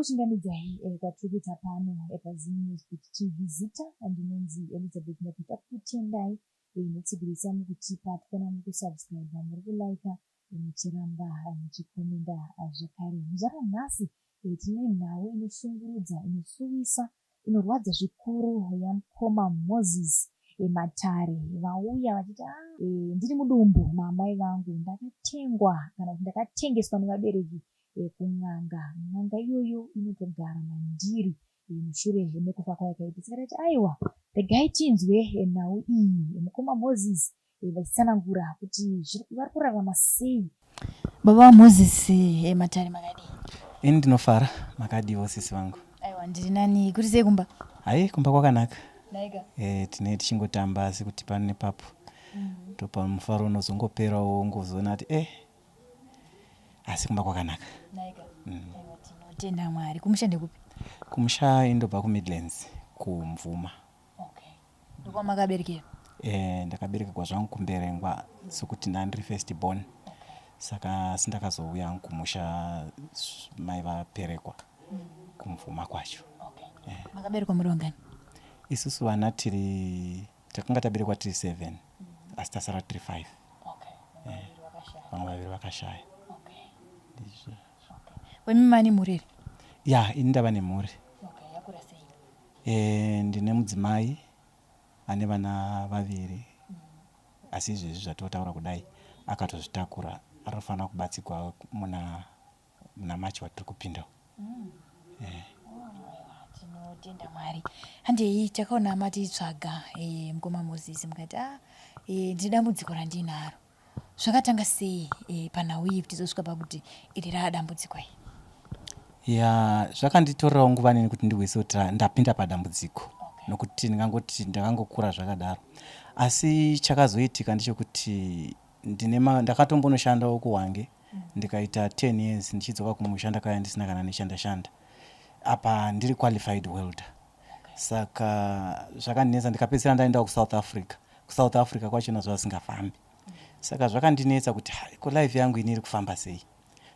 Kukuchingamidzai kwatiri kuita pano paZimNewsBeat TV. Zita ndinonzi Elizabeth Nyapita. Kutendai netsigiro yamukutipa, tikuona muri kusubscribe, muri kulike, muchiramba muchikomenda zvakare. Muzuva ranhasi tine nhau inoshungurudza, inosuwisa, inorwadza zvikuru yamukoma Moses Matare. Vauya vachiti, ah, ndiri mudumbu maamai vangu ndakatengwa, kana kuti ndakatengeswa nevabereki kun'anga. N'anga iyoyo inotogara mandiri mushure mekufa kwayakaita. Saka tati aiwa, regai tinzwe nhau iyi, mukoma Moses vachitsanangura kuti vari kurarama sei. Baba vaMoses Matare, makadii? Ini ndinofara. Makadiwo, sisi vangu? Aiwa, ndiri nani. Kuri sei kumba? Hai, kumba kwakanaka. Naika. Tine tichingotamba, asi kuti pano nepapo topa mufaro unozongoperawo, ungozoona kuti asi kumba kwakanaka. Naika. Aiwa, tinotenda Mwari. Kumusha ndekupi? Kumusha indobva kuMidlands, kuMvuma. Okay, ndokwamakaberekera? Ndakaberekerwa zvangu kuMberengwa, sokuti ndandiri first born, saka asi ndakazouya hangu kumusha mai vaperekwa, kuMvuma kwacho. Okay. Makaberekwa muri vangani? Isusu vana tiri, takanga taberekwa tiri seven, asi tasara tiri five. Vamwe vaviri vakashaya. Ndizvo. Okay. Wemi mane mhuri here? Ya, ini ndava nemhuri. Okay, yakura sei? Ndine mudzimai ane vana vaviri, asi izvezvi zvatotaura kudai akatozvitakura, anofanira kubatsigwa muna March watiri kupinda. Tinotenda Mwari. Handei, takaona matitsvaga, mukoma Moses, mukati, ah, ndine dambudziko randinaro. Zvakatanga sei panhau iyi kuti izosvika pakuti iri raadambudziko iri? Ya, zvakanditorerawo nguva nini kuti ndihwise kuti ndapinda padambudziko, nokuti ndingangoti ndakangokura zvakadaro. Asi chakazoitika ndechekuti ndine ndakatombonoshandawo kuHwange, ndikaita 10 years. Ndichidzoka kumusha ndakauya ndisina kana nechandashanda, apa ndiri qualified welder. Saka zvakandinetsa, ndikapedzisira ndaendawo kuSouth Africa. KuSouth Africa kwachona zvazvasingafambi, saka zvakandinetsa kuti, "Hai, ko life yangu ini iri kufamba sei?"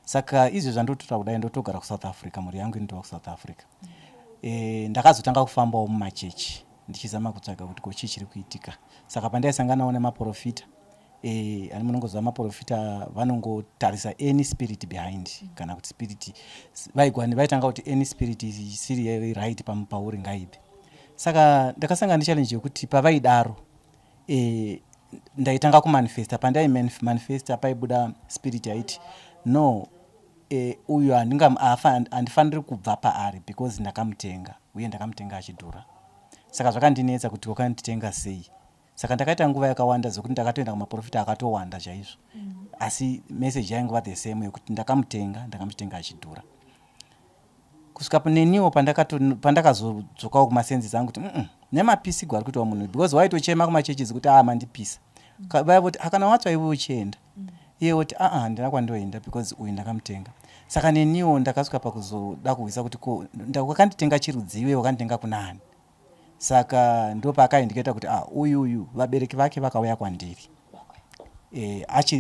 Saka izvi zvandototaura kudai, ndotogara kuSouth Africa, mhuri yangu inotova kuSouth Africa. Ndakazotanga kufambawo mumachechi ndichizama kutsvaga kuti ko chii chiri kuitika. Saka pandaisanganawo nemaprofita, ani munongoziva maprofita vanongotarisa any spirit behind, kana kuti spirit vaigwani vaitanga kuti any spirit isiri right pauri ngaibve. Saka ndakasangana nechallenge yekuti pavaidaro, ndaitanga kumanifesta. Pandaimanifesta paibuda spirit yaiti, "No, uyu handifaniri kubva paari because ndakamutenga, uye ndakamutenga achidhura." Saka zvakandinetsa kuti wakanditenga sei. Saka ndakaita nguva yakawanda zvokuti ndakatoenda kumaprofita akatowanda chaizvo, asi message yaingova the same yekuti ndakamutenga, ndakamutenga achidhura. Kusvika neniwo pandakazodzokawo kumasenses angu kuti nemapisigwa ari kuitwa munhu, because waitochema kumachurches kuti, "A, mandipisa." Vaya voti, "Akana watsva iwe uchienda." Iye woti, "Aa, handina kwandoenda because uyu ndakamutenga." Saka neniwo ndakasvika pakuzoda kuhwisa kuti ko wakanditenga chirudziwe, wakanditenga kuna ani? Saka ndo paakaindiketa kuti, ah, uyu vabereki vake vakauya kwandiri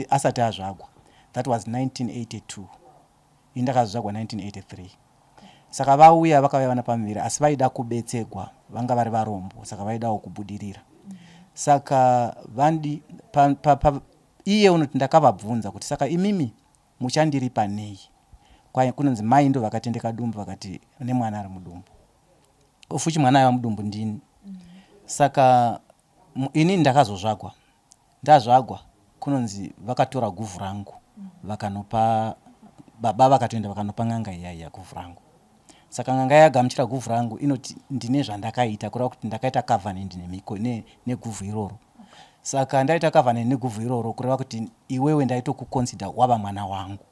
asati azvagwa. That was 1982, ini ndakazvagwa 1983. Saka vauya, vakauya vana pamuviri, asi vaida kubetsegwa, vanga vari varombo, saka vaidawo kubudirira. Saka vandi pa, pa, pa, iye unoti ndakavabvunza kuti, "Saka imimi muchandiripa nei?" Kunonzi mai ndo vakatendeka dumbu, vakati nemwana ari mudumbu, ofuchi mwana aiva mudumbu ndini. Saka ini ndakazozvagwa. Ndazvagwa, kunonzi vakatora guvhu rangu, vakanopa baba, vakatoenda vakanopa n'anga iya guvhu rangu. Saka n'anga yagamuchira guvhu rangu inoti ndine zvandakaita, kureva kuti ndakaita covenant nemhiko neguvhu iroro. Saka ndaita covenant neguvhu iroro, kureva kuti iwewe ndaitokuconsider wava mwana wangu.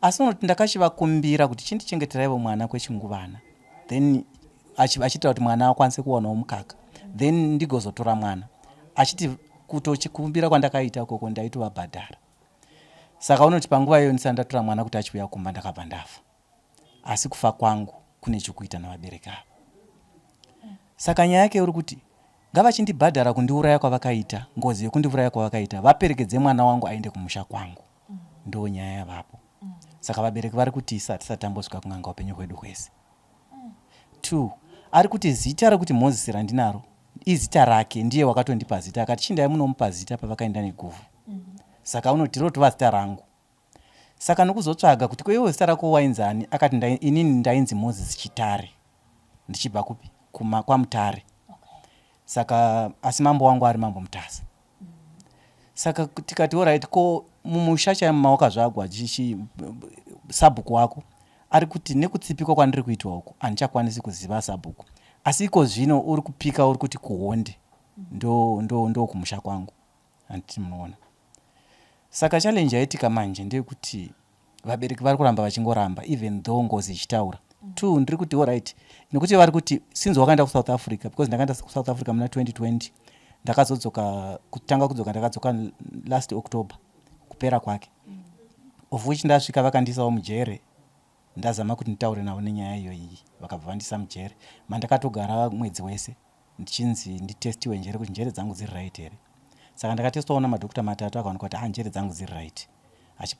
Asi unoti ndakachivakumbira kuti chindichengeteraivo mwana kwechinguvana, then achiitira kuti mwana akwanise kuwanawo mukaka, then ndigozotora mwana. Achiti kutochikumbira kwandakaita ikoko ndaitovabhadhara. Saka unoti panguva iyoyo ndisati ndatora mwana kuti achiuya kumba, ndakabva ndafa. Asi kufa kwangu kune chokuita navabereki ava. Saka nyaya yake uri kuti ngavachindibhadhara kundiuraya kwavakaita, ngozi yekundiuraya kwavakaita, vaperekedze mwana wangu aende kumusha kwangu. Ndo nyaya yavapo. Saka vabereki vari kuti isu hatisati tambosvika kun'anga upenyu hwedu hwese. 2 ari kuti zita rekuti Moses randinaro izita rake, ndiye wakatondipa zita akati chindai munomupa zita pavakaenda neguvhu. Saka unoti rotova zita rangu. Saka nokuzotsvaga kuti ko iwe zita rako wainzi ani akati ndai, inini ndainzi Moses Chitare ndichibva kupi kuma kwaMutare. Saka asi mambo wangu ari mambo Mutasa. Saka tikati orit ko mumusha chaimo mawakazvagwa chichi sabhuku wako ari kuti nekutsipikwa kwandiri kuitwa uku handichakwanisi kuziva sabhuku asi iko zvino uri kupika uri kuti kuhonde ndo ndo ndo kumusha kwangu handiti munoona saka challenge yaitika manje ndeyekuti vabereki vari kuramba vachingoramba even though ngozi ichitaura two ndiri kuti orit nekuti vari kuti since wakaenda kusouth africa because ndakaenda kusouth africa muna 2020 ndakazodzoka kutanga kudzoka ndakadzoka last october kupera kwake of which ndasvika vakandiisawo mujere ndazama kuti nditaure navo nenyaya iyoyi vakabva vandiisa mujere mandakatogara mwedzi wese ndichinzi nditestiwe njere kuti njere dzangu dziri right here saka ndakatestwawo namadhokota matatu akaonekwa kuti ah njere dzangu dziri right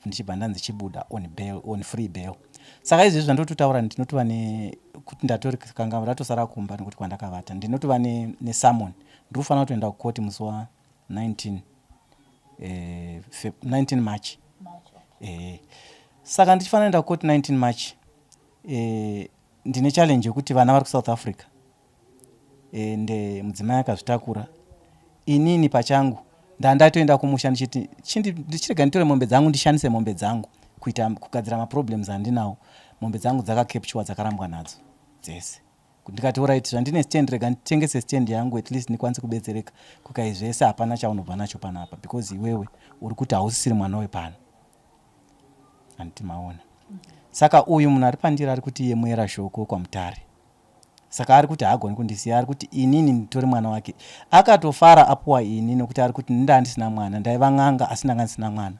ndichibva ndanzi chibuda on bail, on free bail saka izvezvi zvandototaura ndinotova nekuti ndatori kanga ratosara kumba nekuti kwandakavata ndinotova nesummon ndiri kufanira kutoenda kukoti musi wa 19 eh, 19 march eh, saka ndichifanira kuenda kukoti 19 march eh, ndine challenge yekuti vana vari kusouth africa ende mudzimai akazvitakura inini pachangu ndandatoenda kumusha ndichiti ndichirega nditore mombe dzangu ndishandise mombe dzangu kuita kugadzira maproblems andinawo mombe dzangu dzakacapturwa dzakarambwa nadzo dzese ndikati orit zvandine stand rega nditengese stand yangu at least ndikwanise kubetsereka kukai zvese hapana chaunobva nacho panapa because iwewe uri kuti hausisiri mwana wepano handiti maona saka uyu munhu ari pandiri ari kuti iye muera shoko kwamutare saka ari kuti haagoni kundisiya ari kuti inini nditori mwana wake akatofara apuwa ini nokuti ari kuti ndaa ndisina mwana ndaiva n'anga asi ndanga ndisina mwana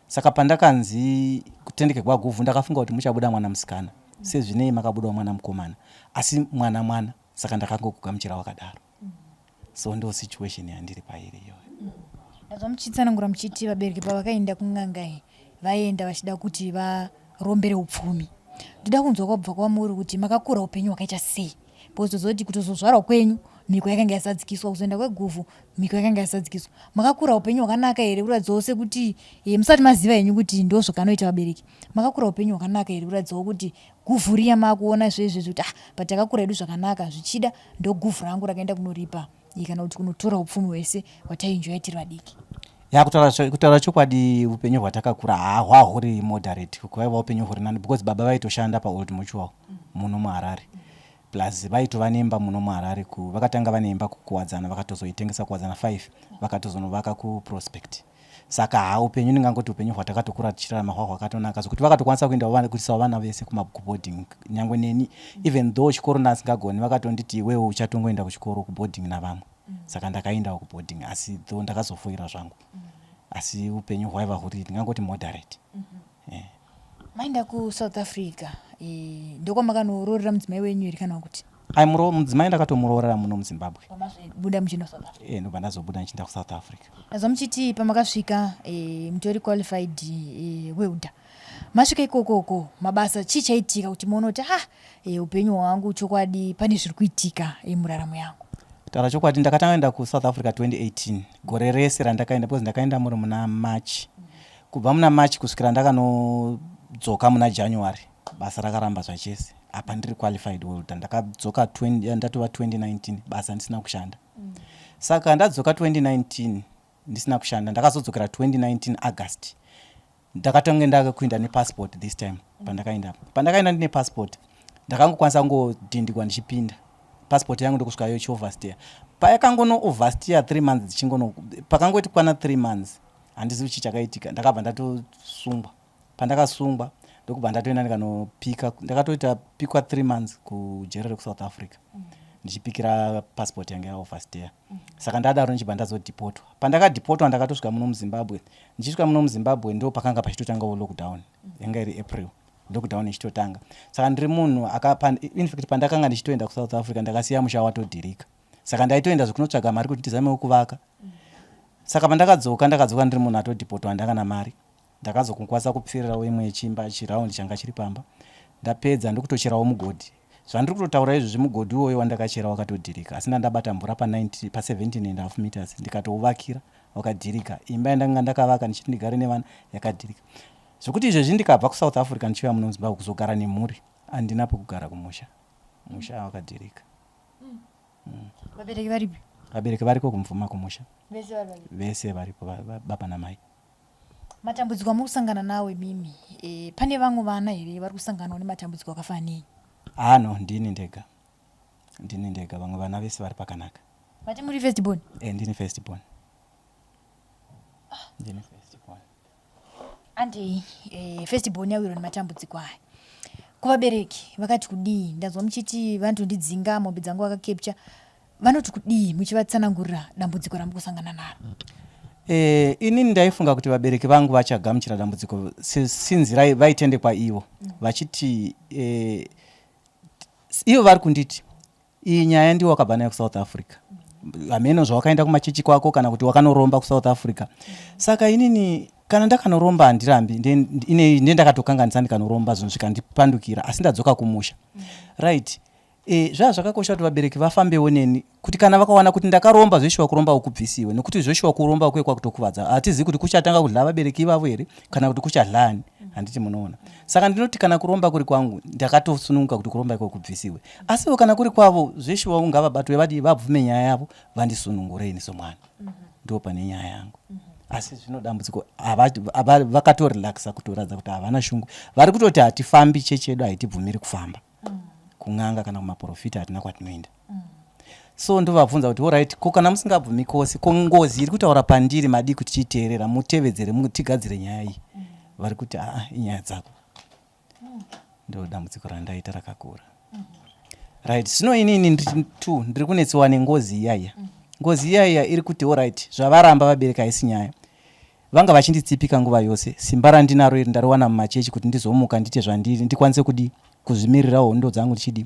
saka pandakanzi kutendeke gwaguvhu ndakafunga kuti muchabuda mwana musikana sezvinei makabudawo mwana mukomana asi mwana mwana saka ndakangokugamuchira wakadaro so ndo situation yandiri pairi iyoyo ndazva muchitsanangura muchiti vabereki pavakaenda kun'anga iyi vaienda vachida kuti varombere upfumi ndoda kunzwa kwabva kwamuri kuti makakura upenyu hwakaita sei because toziva kuti kutozozvarwa kwenyu mhiko yakanga yasadzikiswa kuzoenda kweguvhu mhiko yakanga yasadzikiswa makakura upenyu hwakanaka here kuratidzawo sekuti e, musati maziva henyu kuti ndo zvakanoita vabereki makakura upenyu hwakanaka here kuratidzawo kuti guvhu riya makuona zvezvezvi kuti ah but takakura hedu zvakanaka zvichida ndo guvhu rangu rakaenda kunoripa kana kuti kunotora upfumi hwese hwatainjoya tiri vadiki ya kutaura chokwadi upenyu hwatakakura hahwa huri moderate kwaiva upenyu huri nani because baba vaitoshanda paold mutual muno muharare plus vaitova nemba muno muharare vakatanga vane imba kukuwadzana vakatozoitengesa kuwadzana 5 vakatozonovaka kuprospect saka ha upenyu ndingangoti upenyu hwatakatokura tichirarama hwa hwakatonaka zvokuti vakatokwanisa kuenda kuisawo vana vese kumaboarding nyangwe neni even though chikoro ndasingagoni vakatonditi iwewe uchatongoenda kuchikoro kuboarding navamwe saka ndakaendawo kuboarding asi though ndakazofoira zvangu asi upenyu hwaiva huri ndingangoti moderate yeah. Maenda kusouth africa e, ndokwamakanoroorera mudzimai wenyu here kana kuti ai mudzimai ndakatomuroorera muno muzimbabwe buda muchienda south africa e ndobva ndazobuda ndichienda kusouth africa nazva muchiti pamakasvika e, mutori qualified e, welder masvika ikokoko mabasa chii chaitika kuti muone kuti ah e, upenyu hwangu chokwadi pane zviri kuitika e, muraramo yangu kutaura chokwadi ndakatanga enda kusouth africa 2018 gore rese randakaenda because ndakaenda muri muna march kubva muna march kusvikira ndakanodzoka muna january basa rakaramba zvachese apa ndiri qualified welder ndakadzoka 20 ndatova 2019 basa ndisina kushanda saka ndadzoka 2019 ndisina kushanda ndakazodzokera 2019 august ndakatonge ndakuenda nepassport this time pandakaenda pandakaenda ndine passport ndakangokwanisa kungodhindikwa ndichipinda passport yangu ndokusvika yo chioverstay payakangono overstay 3 months dzichingono pakangoti kwana 3 months handizivi chii chakaitika ndakabva ndatosungwa pandakasungwa ndokubva ndatoenda ndikanopika ndakatoita pikwa 3 months kujere rekusouth africa ndichipikira passport yange yaoverstay saka ndadaro ndichibva ndazodhipotwa pandakadhipotwa ndakatosvika muno muzimbabwe ndichisvika muno muzimbabwe ndo pakanga pachitotangawo lockdown yanga iri april lockdown ichitotanga saka ndiri munhu infact pandakanga ndichitoenda kusouth africa ndakasiya musha watodhirika saka ndaitoenda zvekunotsvaga mari kuti ndizamewo kuvaka saka pandakadzoka ndakadzoka ndiri munhu atodhipotwa handanga mari Ndakazokwanisa kupfirirawo imwe chimba chiraundi changa chiri pamba. Ndapedza ndokutocherawo mugodhi. Zvandiri kutotaura izvozvi mugodhi iwoyo wandakachera wakatodhirika asi ndandabata mvura pa 90 pa 17 and half meters ndikatouvakira wakadhirika. Imba yandanga ndakavaka ndichiti ndigare nevana yakadhirika. Zvekuti izvezvi ndikabva kuSouth Africa ndichiuya muno muZimbabwe kuzogara nemhuri handina pekugara kumusha. Musha wakadhirika. Vabereki varipi? Vabereki variko kuMvuma kumusha. Vese vari vaviri? Vese varipo baba namai. Matambudziko amuri kusangana nawo imimi e, pane vamwe vana here vari kusanganawo nematambudziko akafanana nenyu? Ah no, ndini ndega. Ndini ndega, vamwe vana vese vari pakanaka. Mati muri first born? Eh, ndini first born. Ndini first born. Andei, eh, first born yawirwa nematambudziko aya. Kuvabereki vakati kudii? Ndanzwa muchiti vanotondidzinga, mombe dzangu vakacapture. Vanoti kudii muchivatsanangurira dambudziko ramuri kusangana naro? Eh, inini ndaifunga kuti vabereki vangu vachagamuchira dambudziko since vaitendekwa ivo vachiti ivo vari kunditi iyi nyaya ndiwo wakabva nayo kuSouth Africa, hameno zvawakaenda kumachechi kwako kana kuti wakanoromba kuSouth Africa. Saka inini kana ndakanoromba handirambi, ine ndakatokanganisa ndikanoromba zvinhu zvikandipandukira, asi ndadzoka kumusha, right? Zvava zvakakosha kuti vabereki vafambewo neni kuti kana vakawana kuti ndakaromba zveshuwa, kuromba ukubvisiwe, nekuti zveshuwa kuromba kuye kwakutokuvadza. Hatizivi kuti kuchatanga kudla vabereki ivavo here kana kuti kuchadlani, handiti munoona? Saka ndinoti kana kuromba kuri kwangu, ndakatosununguka kuti kuromba iko kubvisiwe, asiwo kana kuri kwavo zveshuwa ungavabatwe vadii, vabvume nyaya yavo, vandisunungure ini somwana. Ndo pane nyaya yangu. Asi zvino dambudziko vakatorelaxa kutoratidza kuti havana shungu. Vari kutoti hatifambi, chechi yedu haitibvumiri kufamba kun'anga kana kumaprofita, hatina kwatinoenda. So ndovabvunza kuti alright, ko kana musingabvumi kosi, ko ngozi iri kutaura pandiri madii kuti tiiteerera, mutevedzere, tigadzire nyaya iyi? Vari kuti aa, inyaya dzako. Ndo dambudziko randaita rakakura, right? Zvino inini ndiri two, ndiri kunetsiwa nengozi iyaiya. Ngozi iyaiya iri kuti alright, zvavaramba vabereki haisi nyaya, vanga vachinditsipika nguva yose. Simba randinaro iri ndariwana mumachechi kuti ndizomuka ndiite zvandiri, ndikwanise kudi kuzvimirirawo hondo dzangu ndichidi.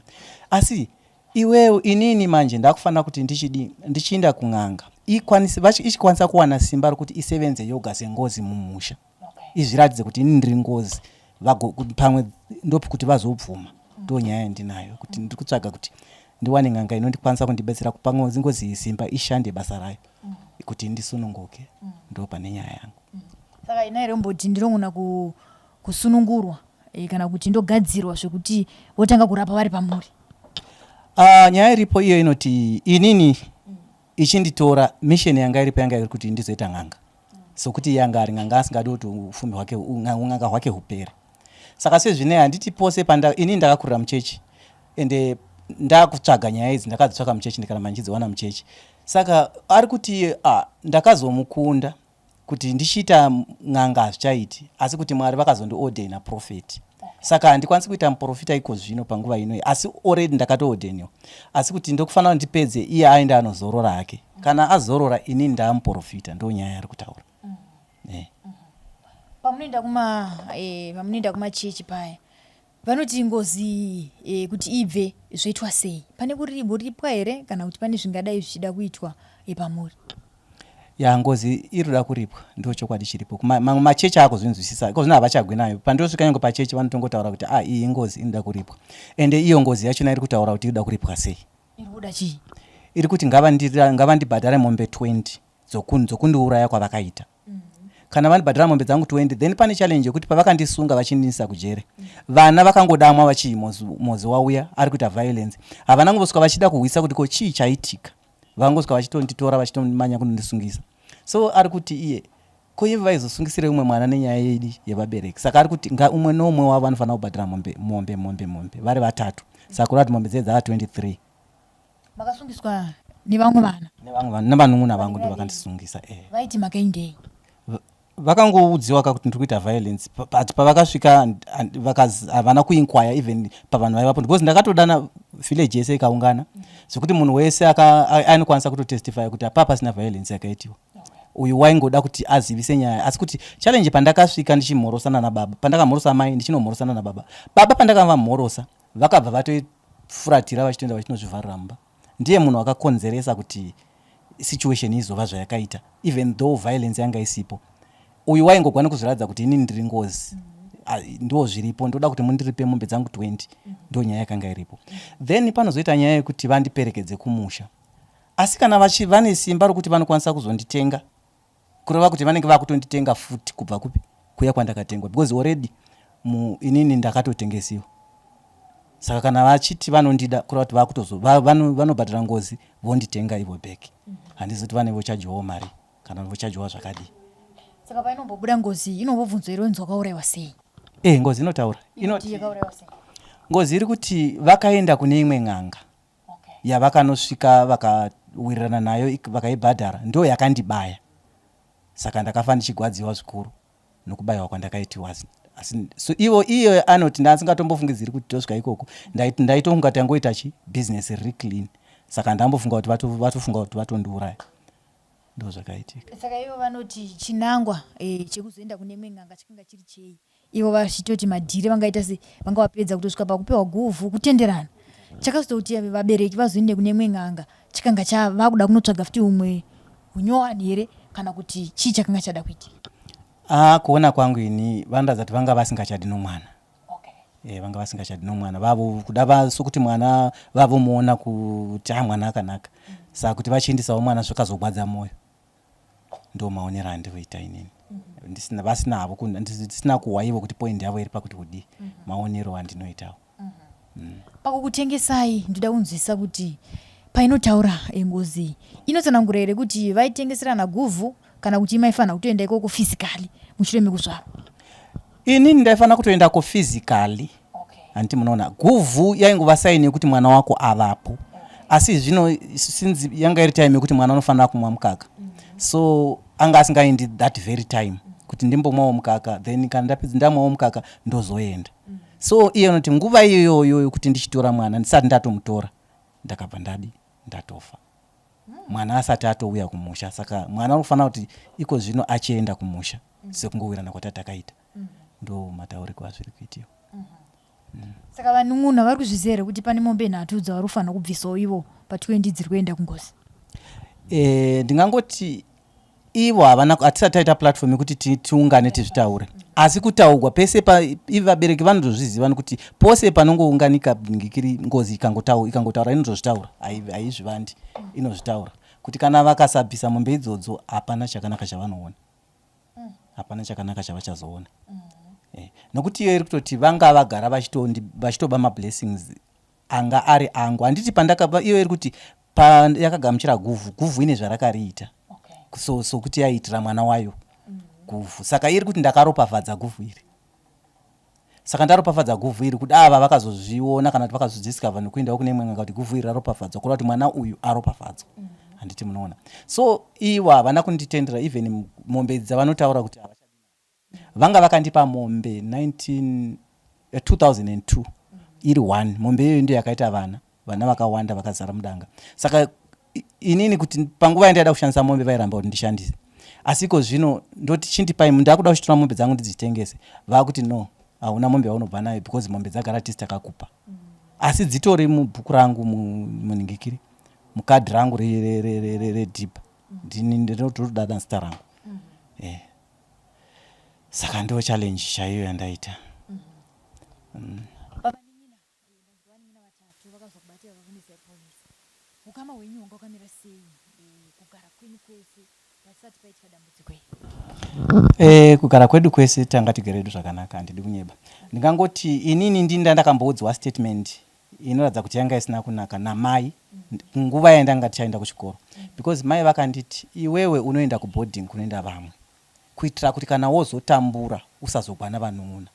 Asi iwewe inini manje ndakufanira kuti ndichidi ndichiinda kun'anga ichikwanisa kuwana simba rokuti isevenze yoga sengozi mumusha, izviratidze kuti inini ndiri ngozi, pamwe ndopi kuti vazobvuma. Ndo nyaya yandinayo, kuti ndiri kutsvaga kuti ndiwane n'anga inondikwanisa kundibetsera kupa ngozi iyi simba ishande basa rayo kuti ndisununguke. Ndo pane nyaya yangu. Saka ina here mboti ndinogona kusunungurwa kana kuti ndogadzirwa zvekuti votanga kurapa vari pamuri? Nyaya iripo iyo inoti inini ichinditora, mission yanga iripo yanga iri kuti ndizoita n'anga, sokuti iye anga ari n'anga asingadi kuti ufumi hwake, un'anga hwake hupere. Saka sezvinei handiti pose panda inini ndakakurira muchechi, ende ndakutsvaga nyaya idzi ndakadzitsvaka muchechi, ndikaramba ndichidziwana muchechi. Saka ari kuti iye ndakazomukunda kuti ndichiita n'anga hazvichaiti, asi kuti Mwari vakazondiordaina prophet, saka handikwanisi kuita muprofita iko zvino panguva inoyi, asi already ndakatoordeniwa. Asi kuti ndokufanira kuti ndipedze, iye aende anozorora hake. Kana azorora, inini ndaamuprofita. Ndo nyaya yari kutaura. Pamunoenda kumachechi paya, vanoti ngozi kuti ibve zvoitwa sei? Pane kuripwa here kana kuti pane zvingadai zvichida kuitwa pamuri? Ya, ngozi iri kuda kuripwa, ndo chokwadi chiripo. Mamwe machechi akuzvinzwisisa iko zvino, havachagwi nayo. Pandosvika nyange pachechi vanotongotaura kuti ah, iyi ngozi inoda kuripwa. Ende iyo ngozi yachona iri kutaura kuti inoda kuripwa sei? Iri kuda chii? Iri kuti ngavandibhadhare mombe 20 dzokundiuraya kwavakaita. Kana vandibhadhara mombe dzangu 20, then pane challenge yekuti pavakandisunga vachindinisa kujere, vana vakangodamwa vachii mozi wauya ari kuita violence. Havana kumbosvika vachida kuhwisa kuti ko chii chaitika. Vangosvika vachitonditora vachitomanya kunondisungisa. So ari kuti iye ko ivo vaizosungisire umwe mwana nenyaya yedi yevabereki? Saka ari kuti umwe neumwe wavo anofanira kubhadhara mombe, mombe, mombe, mombe, vari vatatu. Saka kureva kuti mombe dzee dzava 23. Makasungiswa nevamwe vana? Nevamwe vana, nevanun'una vangu ndo vakandisungisa. Vaiti mhaka indei? Vakangoudziwa ka kuti ndiri kuita violence, but pavakasvika havana kuinquire even pavanhu vaivapo, because ndakatodana village yese ikaungana, zvekuti munhu wese anokwanisa kutotestify kuti apa pasina violence yakaitiwa. Uyu waingoda kuti azivise nyaya. Asi kuti challenge, pandakasvika ndichimhorosana nababa, pandakamhorosa mai ndichinomhorosana nababa, baba pandakavamhorosa vakabva vatofuratira vachitoenda vachinozvivharira mumba. Ndiye munhu akakonzeresa kuti situation izova zvayakaita, even though violence yanga isipo. Uyu waingogwa nekuzviratidza kuti inini ndiri ngozi. Ndo zviripo, ndoda kuti mundiripe mombe dzangu 20. Ndo nyaya yakanga iripo. Then panozoita nyaya yekuti vandiperekedze kumusha. Asi kana vachi vane simba rokuti vanokwanisa kuzonditenga, kureva kuti vanenge vakutonditenga futi kubva kupi kuya kwandakatengwa because already mu inini ndakatotengesiwa. Saka kana vachiti vanondida kureva kuti vakutozo vanobhadhara ngozi vonditenga ivo back. Handizivi kuti vane vochajiwawo mari kana vochajiwa zvakadii. Saka painombobuda ngozi inombobvunzwa here kunzi wakauraiwa sei? Eh, ngozi inotaura. Inoti yakauraiwa sei? Ngozi iri kuti vakaenda kune imwe n'anga. Okay. Yavakanosvika vakawirirana nayo vakaibhadhara ndo yakandibaya. Saka ndakafa ndichigwadziwa zvikuru nokubayiwa kwandakaitiwa asi, asi so ivo iye anoti ndasingatombofungidziri kuti tosvika ikoko ndaitofunga tangoita chi business riri clean saka ndambofunga kuti vatofunga kuti vatondiuraya. Ndozvakaitika. Saka ivo vanoti chinangwa e, chekuzoenda kune imwe n'anga chakanga chiri chei? Ivo vachitoti madhiri vangaita se vanga vapedza kutosvika pakupiwa guvhu kutenderana. Chakazototi vabereki vazoende kune imwe n'anga chakanga chava kuda kunotsvaga futi umwe unyowani here kana kuti chii chakanga chada kuitika? Ah, kuona kwangu ini vanoratidza kuti vanga vasingachadi nomwana. Okay. E, vanga vasingachadi nomwana vavo kuda sokuti mwana vavomuona kuti ah mwana akanaka. Saka kuti vachiendisawo mwana zvakazogwadza mwoyo. Ndo maonero andinoita inini. Ndisina vasina havo ndisina kuhwa ivo kuti point yavo iri pakuti kudii. Maonero andinoitawo. Pakukutengesai ndoda kunzwisisa kuti painotaura ngozi inotsanangura here kuti vaitengeserana guvhu kana kuti maifanira kutoenda ikoko physically mushure mekuzvarwa? Inini ndaifanira kutoendako physically. Okay. Handiti munoona guvhu yaingova saini yekuti mwana wako avapo. Asi zvino since yanga iri time yekuti mwana unofanira kumwa mukaka. So anga asingaendi that very time kuti ndimbomwawo mukaka then kana ndapedza ndamwawo mukaka ndozoenda. So iye unoti nguva iyoyo yokuti ndichitora mwana ndisati ndatomutora ndakabva ndadi ndatofa. Mwana asati atouya kumusha saka mwana unofanira kuti iko zvino achienda kumusha sekungowirana kwatatakaita. Ndo matauriko azviri kuitiwa. Saka vanun'una vari kuzviziva here kuti pane mombe nhatu dzavari kufanira kubvisawo ivo pa20 dziri kuenda kungozi? E, ndingangoti ivo havana hatisati taita platform yekuti tiungane tizvitaure asi kutaugwa pese pa ivo vabereki vanotozviziva nekuti pose panongounganika ngikiri ngozi ikangotaura inotozvitaura haizvivandi inozvitaura kuti kana vakasabvisa mombe idzodzo hapana chakanaka chavanoona. Hapana chakanaka chavachazoona. Eh, nokuti iyo iri kutoti vanga vagara vachitoba mablessings anga ari angu. Handiti pandakabva iyo iri kuti pa yakagamuchira guvhu, guvhu ine zvarakariita. Okay. So sokuti yaiitira mwana wayo guvhu. Saka iri kuti ndakaropafadza guvhu iri. Saka ndaropafadza guvhu iri kuda ava vakazozviona kana kuti vakazodiscover nekuendawo kune imwe n'anga kuti guvhu iri raropafadzwa kureva kuti mwana uyu aropafadzwa. Handiti munoona. So ivo havana kunditendera even mombe idzi dzavanotaura kuti havachadi nadzo. Vanga vakandipa mombe 19, 2002 iri one. Mombe iyoyo ndiyo yakaita vana. Vana vakawanda vakazara mudanga. Saka inini kuti panguva yandaida kushandisa mombe vairamba kuti ndishandise. Asi iko zvino ndoti chindipai ndakuda kuchitora mombe dzangu ndidzitengese. Vakuti no, hauna mombe yaunobva nayo because mombe dzagara tisi takakupa. Asi dzitori mubhuku rangu munhingikiri mukadhi rangu redhibha. Ndini ndinotoda zita rangu. Eh. Saka ndo challenge chaiyo yandaita. Baba nenyina ndanzwa vanin'ina vatatu vakazokubatira vavunisa yepolice. Hukama hwenyu hwanga hwakamira sei kugara kwenyu kwese pasati paitika dambudziko iri? E, kugara kwedu kwese tanga tigere hedu zvakanaka handidi kunyeba. Ndingangoti inini ndini ndandakamboudzwa statement inoratidza kuti yanga isina kunaka namai nguva yandanga tichaenda kuchikoro because mai vakanditi iwewe unoenda kuboarding kunoenda vamwe kuitira kuti kana wozotambura usazogwana vanun'una.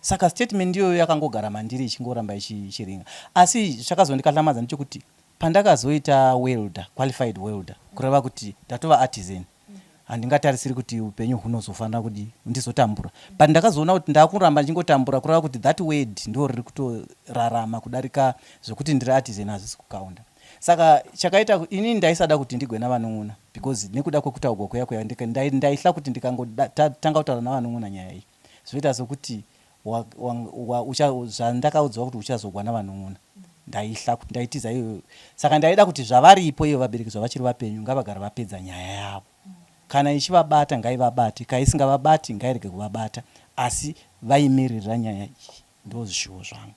Saka statement iyoyo yakangogara mandiri ichingoramba ichiringa. Asi chakazondikahlamadzA ndechekuti pandakazoita welder, qualified welder, kureva kuti ndatova artisan, handingatarisiri kuti upenyu hunozofanira kudii, ndizotambura. But ndakazoona kuti ndakuramba ndichingotambura kureva kuti that word ndo riri kutorarama kudarika zvekuti ndiri artisan hazvisi kukaunda. Saka chakaita inini ndaisada kuti ndigwe navanun'una because nekuda kwekutaugwa kuya kuya ndaihla kuti ndikangotanga kutaura navanun'una nyaya iyi Zvoita sokuti zvandakaudzwa kuti uchazogwa navanun'una. Ndaihla kuti ndaitiza iyoyo. Saka ndaida kuti zvavaripo ivo vabereki zvavachiri vapenyu ngavagare vapedza nyaya yavo. Kana ichivabata ngaivabate, ka isingavabati ngairege kuvabata, asi vaimiririra nyaya iyi. Ndozvishuwo zvangu.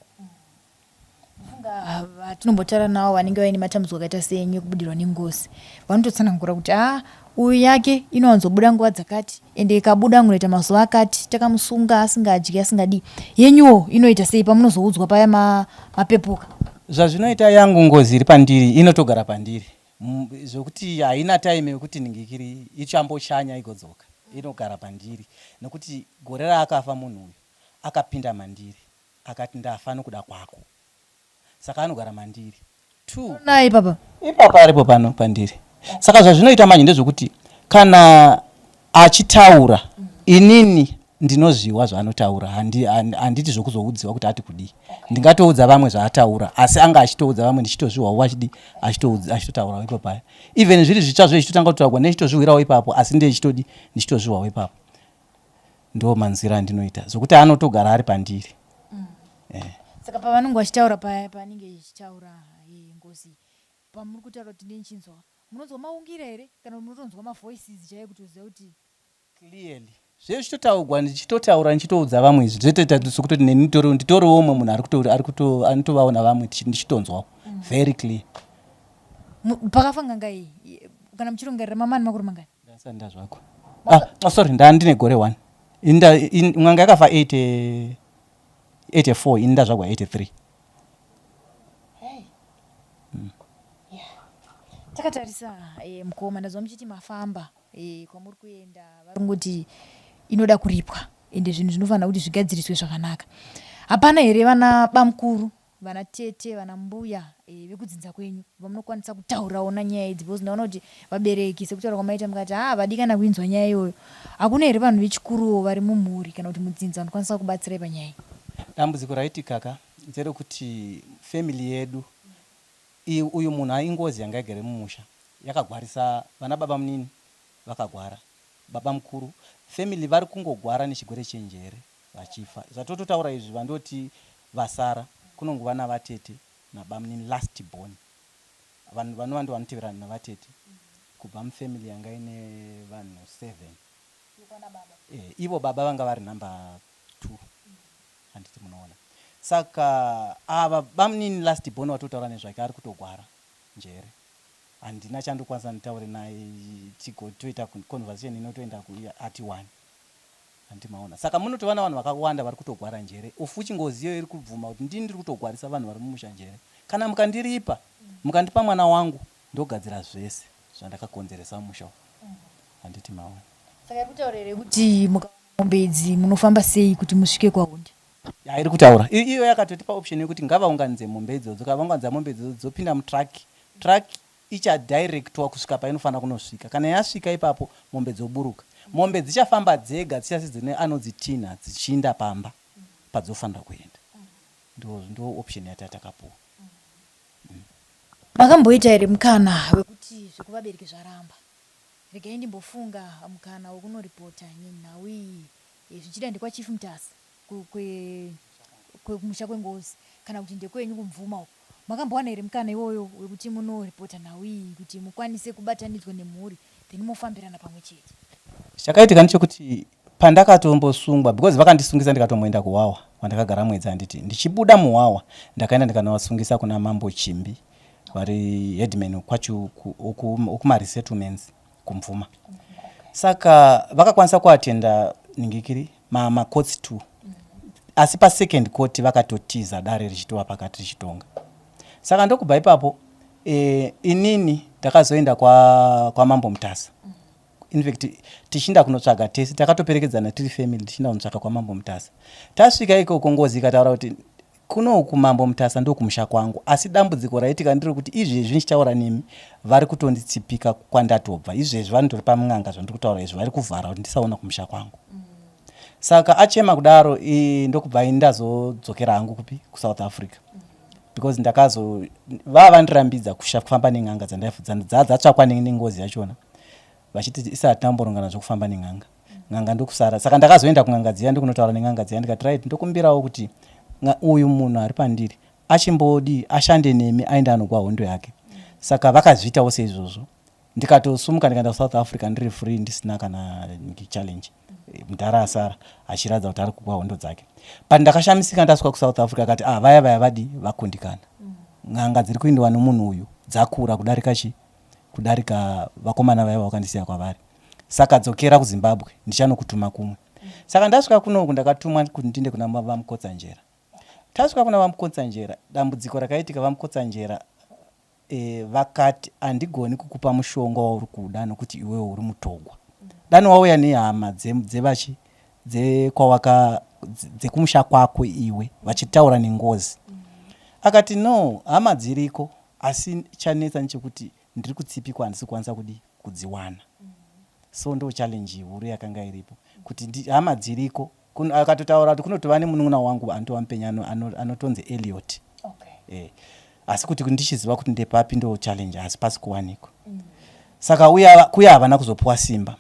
Ndofunga vatinombotaura navo vanenge vaine matambudziko akaita seenyu ekubudirwa nengozi vanototsanangura kuti haa uyu yake inowanzobuda nguva dzakati ende ikabuda munoita mazuva akati takamusunga asingadyi asingadii. Yenyuwo inoita sei pamunozoudzwa paya mapepuka? Zvazvinoita yangu ngozi iri pandiri inotogara pandiri zvekuti haina time yekuti ningikiri ichamboshanya igodzoka inogara pandiri nekuti gore raakafa munhu uyu akapinda mandiri akati ndafa nokuda kwako saka anogara mandiri Two. Naye ipapa. Ipapa aripo pano pandiri. Saka zvazvinoita manje ndezvekuti kana achitaura inini ndinozviwa zvaanotaura handiti zvokuzoudziwa kuti ati kudii. Ndingatoudza vamwe zvaataura asi anga achitoudza vamwe ndichitozvihwawo achidi achitotaurawo ipo paya. Even zviri zvitsva zve zvichitotanga kutaurwa ndichitozvihwirawo ipapo asi ndichitodi ndichitozvihwawo ipapo. Ndo manzwiro andinoita zvokuti anotogara ari pandiri. Eh. Saka pavanenge vachitaura paya paanenge achitaura ngozi pamuri kutaura kuti ndichinzwa munonzwa maungira here kana munotonzwa mavoices chaiyo kutoziva kuti Clearly. Zvese zvichitotaugwa ndichitotaura ndichitoudza vamwe izvi zvetoita sokutoti neni nditori nditoriwo umwe munhu ari kuto ari kuto anotovawo navamwe ndichitonzwawo very clear. Pakafa n'anga iyi kana muchirongerera mamani makore mangani? Ndasati ndazvakwa. Ah, oh, sorry ndandine gore one. Inda n'anga yakafa 80 84 ini ndazvagwa 83. Hey. Yeah. Takatarisa mukoma ndazwa muchiti mafamba kwamuri kuenda vari kungoti inoda kuripwa ende zvinhu zvinofanira kuti zvigadziriswe zvakanaka. Hapana here vana bamukuru vana tete vana mbuya vekudzinza kwenyu vamunokwanisa kutaurawo nanyaya idzi because ndaona kuti vabereki sekutaura kwamaita mukati haa havadi kana kuinzwa nyaya iyoyo. Hakuna here vanhu vechikuruwo vari mumhuri kana kuti mudzinza vanokwanisa kubatsirai panyaya iyi? Dambudziko raitika ka nderekuti family yedu iyi uyu munhu ingozi yanga igere mumusha yakagwarisa vana baba munini vakagwara baba mukuru family vari kungogwara nechigwere chenjere vachifa zvatototaura izvi vandoti vasara kunongova navatete nabamnini last born vanhu vanova ndovanoteverana navatete kubva mufamily yanga ine vanhu seven eh, ivo baba vanga vari number two handiti munoona saka ava bamnini last born watotaura nezvake ari kutogwara njere handina chandokwanisa nditaure naye tigotoita conversation inotoenda ati one Hanti maona. Saka munotova navanhu vakawanda vari kutogwara njere. Of which ngozi iyoyo iri kubvuma kuti ndini ndiri kutogwarisa vanhu vari mumusha njere. Kana mukandiripa, mukandipa mwana wangu, ndogadzira zvese zvandakakonzeresa mumusha umu. Handiti maona. Saka iri kutaura here kuti mukawana mombe idzi munofamba sei kuti musvike kwaHonde? Ya iri kutaura. Iyo yakatotipa option yekuti ngavaunganidze mombe idzodzo. Kana vaunganidza mombe idzodzo dzopinda mutruck. Truck ichadirectwa kusvika painofanira kunosvika. Kana yasvika ipapo mombe dzoburuka. Mombe dzichafamba dzega dzichasi dzine anodzitinha dzichiinda pamba padzofanira kuenda. Ndo, ndo option yatatakapuwa. Makamboita here mukana wekuti zvekuvabereki zvaramba? Regai ndimbofunga mukana wekunoripota nyenhau iyi zvichida ndekwaChief Mutasa kumusha kwengozi kana kuti ndekwenyu kuMvuma uko. Makambowana here mukana iwoyo wekuti munoripota nhau iyi kuti mukwanise kubatanidzwa nemhuri then mofambirana pamwe chete? Chakaitika ndechekuti pandakatombosungwa because vakandisungisa ndikatomboenda kuHwahwa kwandakagara mwedzi handiti ndichibuda muHwahwa ndakaenda ndikanovasungisa kuna Mambo Chimbi vari headman kwacho okumaresettlements kuMvuma saka vakakwanisa kuatenda ningikiri macourts ma two asi pasecond court vakatotiza dare richitova pakati richitonga saka ndokubva ipapo e, inini ndakazoenda kwamambo kwa Mutasa infact tichinda kunotsvaga tese takatoperekedzana tiri family tichinda kunotsvaga kwamambo Mutasa tasvika ikoko ngozi ikataura kuti Kuno uku Mambo Mutasa ndokumusha kwangu asi dambudziko raitika nderekuti izvezvi ndichitaura nemi vari kutonditsipika kwandatobva izvezvi vanotori pamun'anga zvandiri kutaura izvi vari kuvhara kuti ndisaona kumusha kwangu saka achema kudaro ndokubva ini ndazodzokera hangu kupi kuSouth Africa because ndakazo vava vandirambidza kufamba nen'anga dzadzatsvakwa nengozi yachona vachiti isi hatina kumborongana zvekufamba nen'anga n'anga ndokusara saka ndakazoenda kun'anga dziya ndikunotaura nen'anga dziya ndikati right ndokumbirawo kuti uyu munhu ari pandiri achimbodii ashande nemi aende anogwa hondo yake saka vakazviitawo seizvozvo. Ndikatosumuka ndikaenda kuSouth Africa ndiri free ndisina kana challenge. Mudhara asara achiratidza kuti ari kugwa hondo dzake. But ndakashamisika ndasvika kuSouth Africa akati ah vaya vaya vadii vakundikana. N'anga dziri kuindiwa nomunhu uyu dzakura kudarika chi kudarika vakomana vaya vawakandisiya kwavari. Saka dzokera kuZimbabwe ndichanokutuma kumwe. Saka ndasvika kunoku ndakatumwa kuti ndinde kuna vaMukotsanjera. Tasvika kuna vaMukotsanjera dambudziko rakaitika vaMukotsanjera e, vakati handigoni kukupa mushonga wauri kuda nokuti iwewe uri mutogwa. Dani wauya nehama dzevachi dzekwawaka dzekumusha kwako iwe vachitaura nengozi. Akati no hama dziriko asi chanetsa nechekuti ndiri kutsipikwa handisi kukwanisa kudii kudziwana. So ndo challenge huru yakanga iripo kuti hama dziriko akatotaura kuti kunotova nemunun'una wangu anotova mupenyu anotonzi Elliot. Okay. Eh, asi kuti ndichiziva kuti ndepapi ndo challenge asi pasi kuwanikwa. Saka uya kuya havana kuzopuwa simba.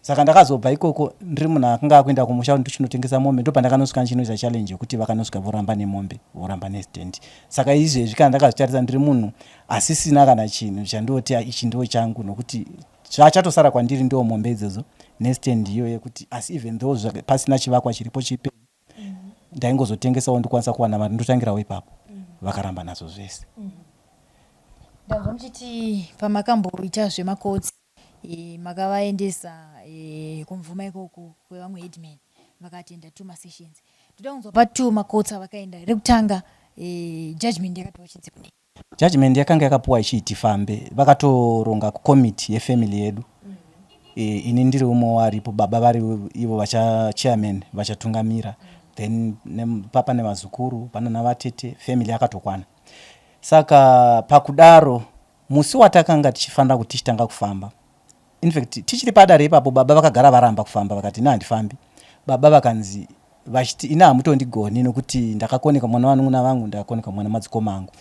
Saka ndakazobva ikoko ndiri munhu akanga akuenda kumusha kuti ndichinotengesa mombe ndopandakanosvika ndichinoita challenge yekuti vakanosvika voramba nemombe voramba nestand. Saka izvezvi kana ndakazvitarisa ndiri munhu asisina kana chinhu chandoti ichi ndo changu nokuti zvachatosara kwandiri ndo mombe idzodzo nestand iyo yekuti asi even though pasina chivakwa chiripo chipenyu ndaingozotengesawo ndikwanisa kuwana mari ndotangirawo ipapo. Vakaramba nazvo zvese. Ndanzwa muchiti pamakamboita zvemakotsi e, makavaendesa e, kumvuma ikoko kwevamwe headman vakatenda two masessions. Ndoda kunzwa pa two makotsi avakaenda rekutanga e, judgment yakapiwa chinzi kudii? Judgment yakanga yakapuwa ichii tifambe vakatoronga committee yefamily yedu e, ini ndiri umwe waripo baba vari ivo vacha chairman vachatungamira then papa nevazukuru panana vatete family yakatokwana saka pakudaro musi watakanga tichifanira kuti tichitanga kufamba infact tichiri padare ipapo baba vakagara varamba kufamba vakati ini handifambi baba vakanzi vachiti ini hamutondigoni nokuti ndakakoneka mwana vanun'una vangu ndakakoneka mwana madzikoma angu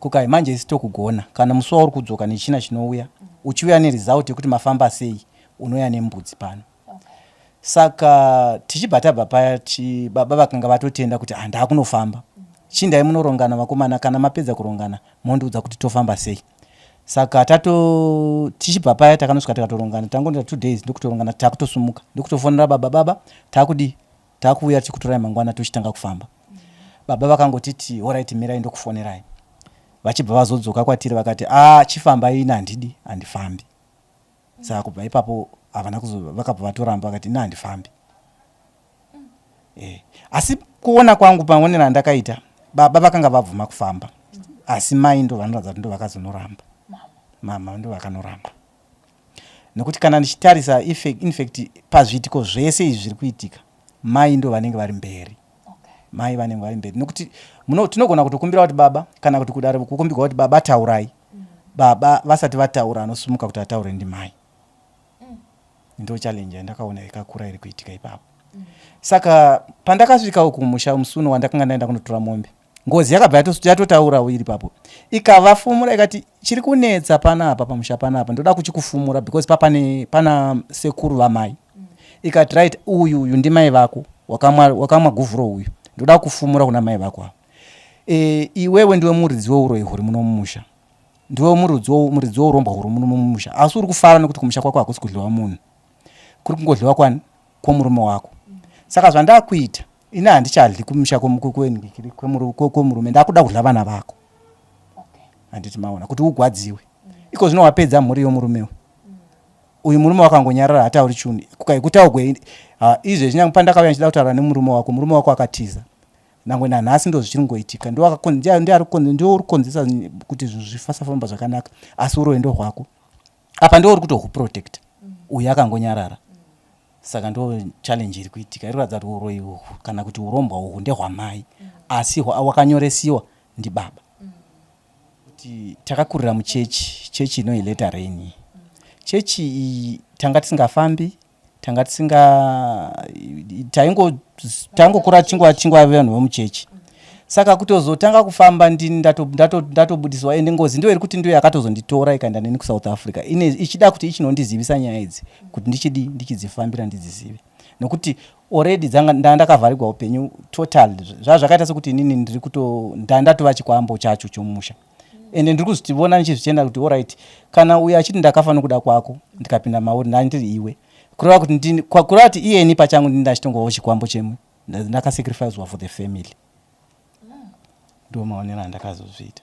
kukai manje isi tokugona kana musi wauri kudzoka nechina chinouya uchiuya neresult yekuti mafamba sei unouya nembudzi pano saka tichibva tabva paya baba vakanga vatotenda kuti ah ndakunofamba chindai munorongana vakomana kana mapedza kurongana mondiudza kuti tofamba sei saka tato tichibva paya takanosvika tikatorongana tangonda 2 days ndokutorongana takutosimukA ndokutofonera baba baba takudii takuuya tichikutorai mangwana tochitanga kufamba baba vakangotiti alright mirai ndokufonerai vachibva vazodzoka kwatiri vakati a chifambai ini handidi handifambi saka kubva ipapo havana kuzo vakabva vatoramba vakati ini handifambi eh. Asi kuona kwangu maonero andakaita baba vakanga vabvuma kufamba asi mai ndo vanoratidza kuti ndo vakazonoramba mama ndo vakanoramba nekuti kana ndichitarisa infact pazviitiko zvese izvi zviri kuitika mai ndo vanenge vari mberi mai vanenge vari mberi nekuti tinogona kutokumbira kuti baba kana kuti kudare kukumbirwa kuti baba taurai baba vasati vataura anosumuka kuti ataure ndimai ndo challenge yandakaona yakakura iri kuitika ipapo saka pandakasvika uku musha musuno wandakanga ndaenda kunotora mombe ngozi yakabva yatotaurawo iri papo ikavafumura ikati chiri kunetsa panapa pamusha panapa ndoda kuchikufumura because papane pana sekuru vamai ikati right uyu uyu ndimai vako wakamwa wakamwa guvhuro uyu ndoda kufumura kuna mai vako ava e, iwewe ndiwe muridzi weuroyi huri muno mumusha ndiwe muridzi weurombwa huri muno mumusha asi uri kufara nekuti kumusha kwako hakusi kudliwa munhu kuri kungodliwa kwani kwomurume wako saka zvandakuita ini handichadli kumusha kwemurume ndakuda kudla vana vako handiti maona kuti ugwadziwe iko zvino wapedza mhuri yomurumewe uyu murume wakangonyarara hatauri chunhu kukai kutaugwe izvezvi nyange pandakauya ndichida kutaura nemurume wako murume wako akatiza nangwe nanhasi ndo zvichiri kungoitika ndiwo uri kukonzesa kuti zvinhu zvifasafamba zvakanaka asi uroyi ndo hwako apa ndiwo uri kutohuprotecta uyu akangonyarara saka ndo challenge iri kuitika iri kuratidza kuti uroyi uhu kana kuti urombwa uhu ndehwamai asi wakanyoresiwa ndibaba kuti takakurira muchechi chechi inoyi Latter Rain chechi iyi tanga tisingafambi tanga tisinga taingokura chingwa chingwa vanhu vemuchechi saka kutozotanga kufamba ndini ndatobudiswa ende ngozi ndiyo iri kuti ndiyo yakatozonditora ikaenda neni kuSouth Africa ine ichida kuti ichinondizivisa nyaya idzi kuti ndichidi ndichidzifambira ndidzizive nokuti already dzanga ndakavharigwa upenyu total zvaa zvakaita sekuti inini ndiri kuto ndandatova chikwambo chacho chomusha. Ende ndiri kuzvivona ndichizvitenda kuti alright, kana uyo achiti ndakafa nokuda kwako ndikapinda mauri ndandiri iwe, kureva kuti ndini, kureva kuti iyeni pachangu ndini ndachitongovawo chikwambo chemwe, ndakasacrificwa for the family. Ndo maonero andakazozviita.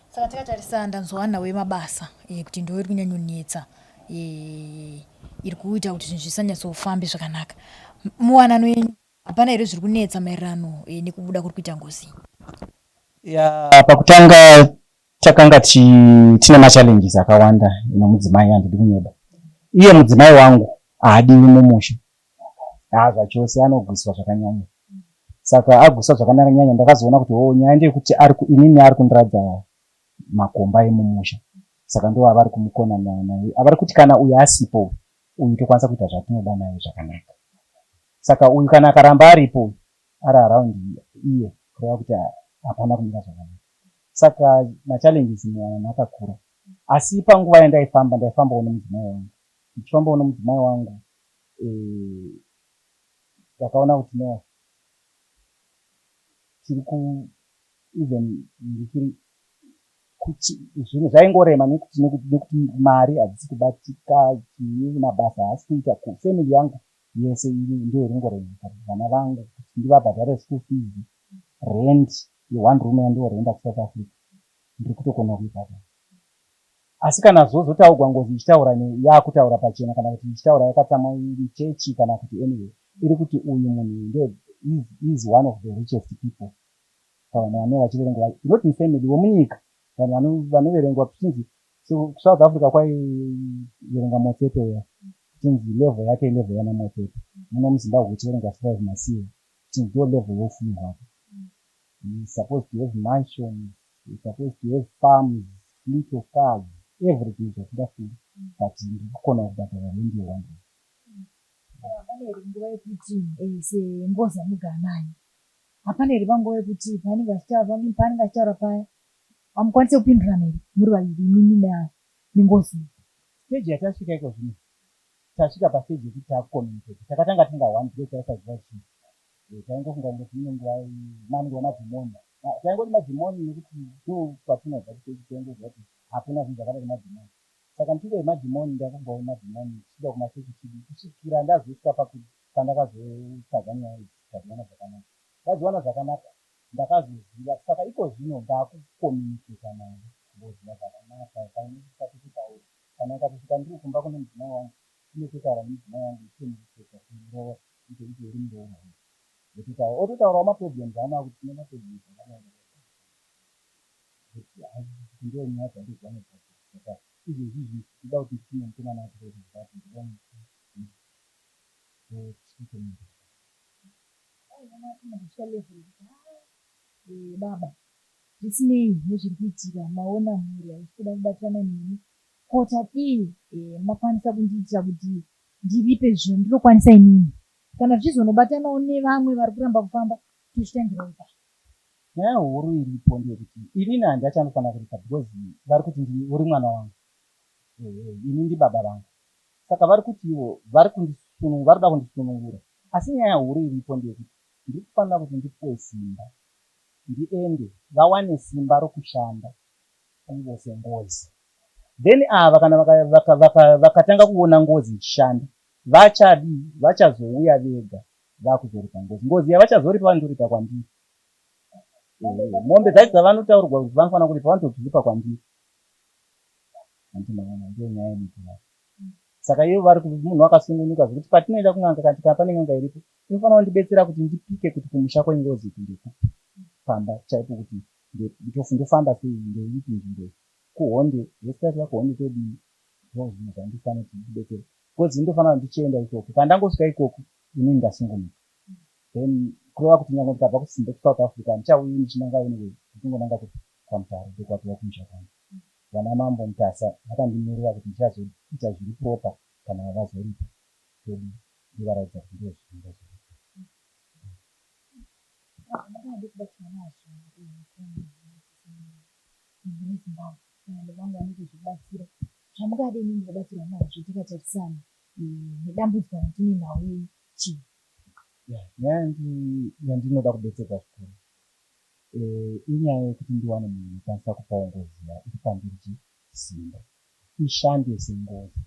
Saka takatarisa ndanzwa nhau yemabasa kuti ndo iri kunyanyonetsa, iri kuita kuti zvinhu zvisanyatsofambe zvakanaka. Muwanano yenyu hapana here zviri kunetsa maererano nekubuda kuri kuita ngozi? Ya, pakutanga takanga tine machallenges akawanda nomudzimai, handidi kunyeba. Iye mudzimai wangu haadiwi mumusha, haa, zvachose, anogwiswa zvakanyanya. Saka agwiswa zvakanyanya, ndakazoona kuti o nyaya ndeyekuti ari inini ari kundiradza makomba emumusha, saka ndo avari kumukona naye. Avari kuti kana uyu asipo uyu, tokwanisa kuita zvatinoda naye zvakanaka. Saka uyu kana akaramba aripo uyu ari around iye, kureva kuti hapana kumira zvakanaka. Saka machallenges muwanano akakura, asi panguva yandaifamba, ndaifambawo nomudzimai wangu. Ndichifambawo nomudzimai wangu, ndakaona kuti no, tiri ku even ndikiri zvinhu zvaingorema nekuti mari hadzisi kubatika, chii, mabasa haasi kuita. Kufamily yangu yese ndo iri ngorema, vana vangu kuti ndivabhadhare school fees, rent yeone room yandorenda kuSouth Africa ndiri kutokona kuibhadhara. Asi kana zvozotaurwa, ngozi ichitaura, yaakutaura pachena, kana kuti ichitaura yakatsamwa muchechi, kana kuti anyway, iri kuti uyu munhu ndo is one of the richest people pavanhu vane vachiverengwa, not mufamily, womunyika, vanhu vanoverengwa kuchinzi kuSouth Africa kwaiverengwa Motsepe uya, kuchinzi level yake ilevel yana Motsepe. Muno muZimbabwe kuchiverengwa Strive Masiyiwa, kuchinzi ndo level yeupfumi hwake. He is supposed to have mansions, he is supposed to have farms, fleet of cars, everything zvatingafunga, but ndiri kukona kubhadhara rendi yeone room. Hapana here nguva yekuti sengozi yamunogara nayo, hapana here panguva yekuti paanenge achitaura paya hamukwanisi kupindurana here muri vaviri, imimi nengozi? Stage yatasvika iko zvino, tasvika pastage yekuti takucommunicate. Takatanga tinga one because taisaziva chii. Taingofunga kuti ine nguva manguva madhimoni. Taingoti madhimoni nekuti ndo kwatinobva kuchechi, taingoziva kuti hakuna zvinhu zvakadai madhimoni. Saka muchingo yemadhimoni, ndakubvawo madhimoni tichienda kumachechi chidi, kusvikira ndazosvika pandakazotsvaga nyaya idzi, tikadziwana zvakanaka. Ndadziwana zvakanaka, ndakazoziva. Saka iko zvino ndakucommunicata naye ngoziva zvakanaka painototaura. Kana ikatosvika ndiri kumba kune mudzimai wangu, inototaura nemudzimai wangu, ichitomurespekta kuti muroora ito ito iri muroora wangu, ototaura, ototaurawo maproblems aanawo kuti tine maproblems akadai, kuti ndo nyaya dzandoziva nogadzira. Saka izvezvi izvi ndoda kuti nditume mukomana atore kuti ndinoda tichitomuita. Kusvika level yekuti, "Baba, zvisinei nezviri kuitika, maona mhuri haisi kuda kubatirana neni, ko tadii makwanisa kundiitira kuti ndiripe zvandinokwanisa inini? Kana zvichizonobatanawo nevamwe vari kuramba kufamba, tochitangira ipapo." Nyaya huru iripo ndeyekuti inini handachandofanira kuripa because vari kuti uri mwana wangu, ini ndibaba vangu. Saka vari kuti ivo vari kuda kundisunungura, asi nyaya huru iripo ndeyekuti ndiri kufanira kuti ndipuwe simba, ndiende vawane simba rokushanda ivo sengozi. Then ava kana vakatanga kuona ngozi ichishanda, vachadii? Vachazouya vega vakuzoripa ngozi. Ngozi yavachazoripa, vanondoripa kwandiri. Mombe dzacho dzavanotaurirwa kuti vanofanira kuripa, vanotodziripa kwandiri. Handimaona, ndiyo nyaya iripo. Saka ivo vari munhu akasungunuka zvekuti patinoenda kun'anga, kana pane n'anga iripo, inofanira kundibetsera kuti ndipike kuti kumusha kwengozi kuti ndekupi, pamba chaipo, kuti ndofamba sei, ndeipi nzvimbo iyi, kuHonde yesitati, vakuHonde todii. Ndo zvinhu zvandifanira kuti ndibetsere, because ndofanira kuti ndichienda ikoko. Kana ndangosvika ikoko, inini ndasungunuka. Then kureva kuti nyange ndikabva kusimbe kuSouth Africa, handichauyi ndichinanga anyway, ndichingonanga kuti kwaMutare, ndokwatova kumusha kwangu. Vana Mambo Mutasa vakandimirira kuti ndichazoita zviri proper kana vazoripa. Todi ndovaratidza kuti ndo zvinhu ndazoripa. Zvamungade kubatsirwa nazvo mune Zimbabwe kana nevamwe vanotozvibatsira, zvamungade inini kubatsirwa nazvo takatarisana nedambudziko ratine nhau yechii? Nyaya yandinoda kubetserwa zvikuru. Inyaya yekuti ndiwane munhu unokwanisa kupawo ngozi iya iri pandiri chi simba ishande sengozi.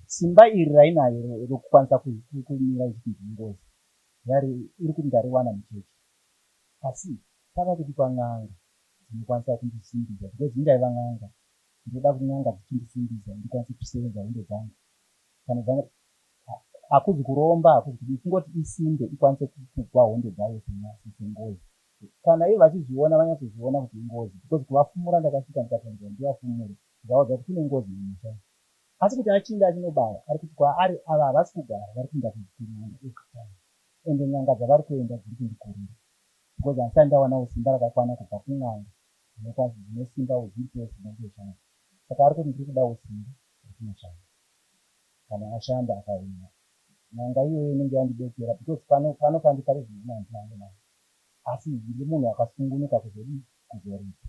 Simba iri rainayo rokukwanisa kumira ichiti ndiri ngozi iri kuti ndariwana muchechi asi pava kudikwa n'anga dzinokwanisa kundisimbisa because indaiva n'anga ndoda kuti n'anga dzichindisimbisa ndikwanise kusevenza hondo dzangu kana dzanga hakuzi kuromba hakuzi kudii kungoti isimbe ikwanise kugwa hondo dzayo sengozi kana ivo vachizviona vanyatsozviona kuti ingozi because kuvafumura ndakasvika ndikataurwa ndivafumure ndikaudza kuti kune ngozi mumusha asi kuti achinda achinobaya ari kuti kwaari ava havasi kugara vari kuenda kun'anga every time ende n'anga dzavari kuenda dziri kundikurira because handisati ndawanawo simba rakakwana kubva kun'anga dzine simba dziripewo simba rekushanda saka ari kuti ndiri kudawo simba rekunoshanda kana ashanda akawina n'anga iyoyo inenge yandibetsera because pano pano pandi pari zvino handina mari asi ndiri munhu akasungunuka kuzodii kuzoripa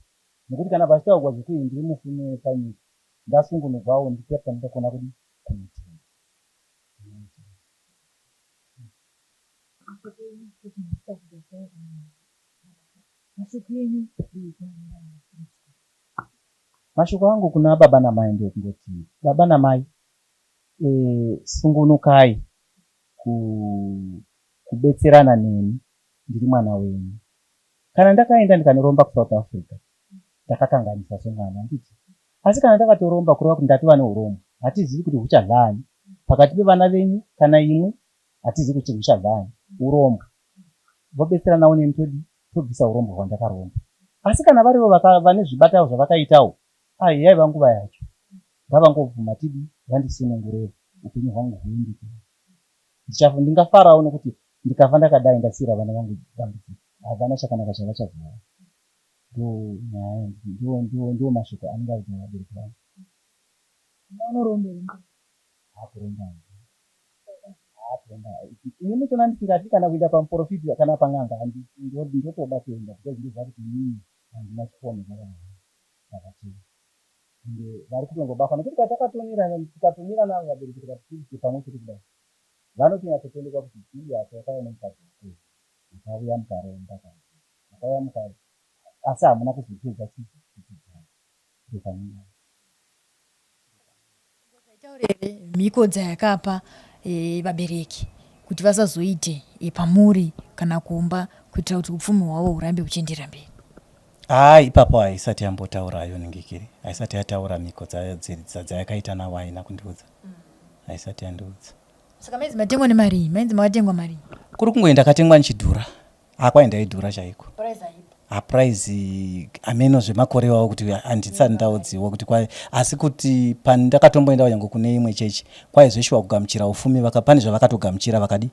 nekuti kana pachitaurwa zvekuti ndiri mupfumi wepanyika ndasungunurwawo ndipo pandingakona kudii kunotenga. Mashoko angu kuna baba namai ndekungoti baba namai sungunukai kubetserana neni ndiri mwana wenyu. Kana ndakaenda ndikanoromba kuSouth Africa ndakakanganisa semwana handiti? Asi kana ndakatoromba kureva kuti ndatova neurombo hatizivi kuti huchabva ani pakati pevana venyu kana imwi hatizivi kuti huchabva ani urombwa. Vobetseranawo neni todii tobvisa urombwa hwandakaromba. Asi kana varivo vane zvibatawo zvavakaitawo ai yaiva nguva yacho ngavangobvuma tidii vandisunungurewo upenyu hwangu huendeke. Ndingafarawo nokuti ndikafa ndakadai ndasiira vana vangu dambudziko havana chakanaka chavachazoona. Ndo nyaya ndo mashoko andingaudza vabereki vangu. Hakuromba hakuromba ini muchona ndisingadi kana kuenda pamuprofiti kana pan'anga ndotoda kuenda because ndoziva kuti inini handina chipomerwa pakachena ende vari kutongobatwa nekuti tikatomira navo vabereki tikati tiite pamwe chete kudai vanotonyatsotoonekwa kuti Julius wakauya nemukadzi wako makauya mukaromba kana makauya muka asi hamuna kuzopedza chidzidzo ndopanenge Taure here mhiko dzayakapa vabereki kuti vasazoite pamuri kana kumba kuitira kuti upfumi hwavo hurambe huchienderera mberi? Haa ipapo haisati yambotaurayo ningikiri haisati yataura mhiko dzayakaita nawo haina kundiudza haisati yandiudza. Saka mainzi matengwa nemarii? Mainzi makatengwa marii? Kuri kungoenda katengwa nichidhura haa kwai ndaidhura chaiko. Price haipo. Ha price hameno zvemakore iwawo kuti handisati ndaudziwa kuti kwai asi kuti pandakatomboendawo nyange kune imwe chechi kwai zveshuwa kugamuchira ufumi vaka pane zvavakatogamuchira vakadi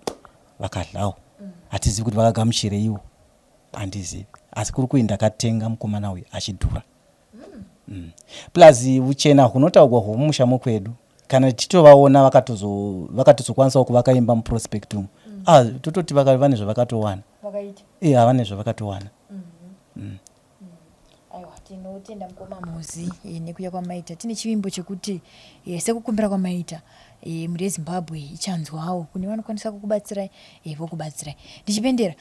vakadlawo hatizivi kuti vakagamuchireiwo handizivi asi kuri kui ndakatenga mukomana uyu achidhura Plus uchena hunotaurwa hwemumusha mokwedu kana tichitovaona vakatozokwanisawo kuvaka imba muprospect umu ah, tototi vane zvavakatowana Vakaita. e havane zvavakatowana. Aiwa, tinotenda mukoma Muzi nekuuya kwamaita. Tine chivimbo chekuti sekukumbira kwamaita mhuri yeZimbabwe ichanzwawo kune vanokwanisa kukubatsirai vokubatsirai. Ndichipendera,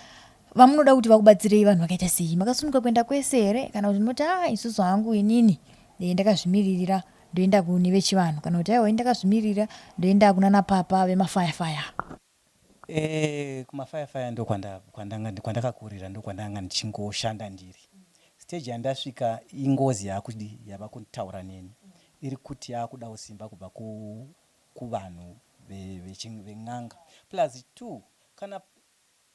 vamunoda kuti vakubatsirei vanhu vakaita sei? Makasununguka kuenda kwese here kana kuti munoti ah isusu hangu inini ndakazvimiririra ndoenda kune vechivanhu kana kuti aiwa ini ndakazvimiririra ndoenda kunana papa vemafaya faya? Kumafaya faya ndokwandakakurira ndokwandanga ndichingoshanda ndiri. Stage yandasvika ingozi yaakudi yava kutaura neni iri kuti yakudawo simba kubva kuvanhu ven'anga plus two kana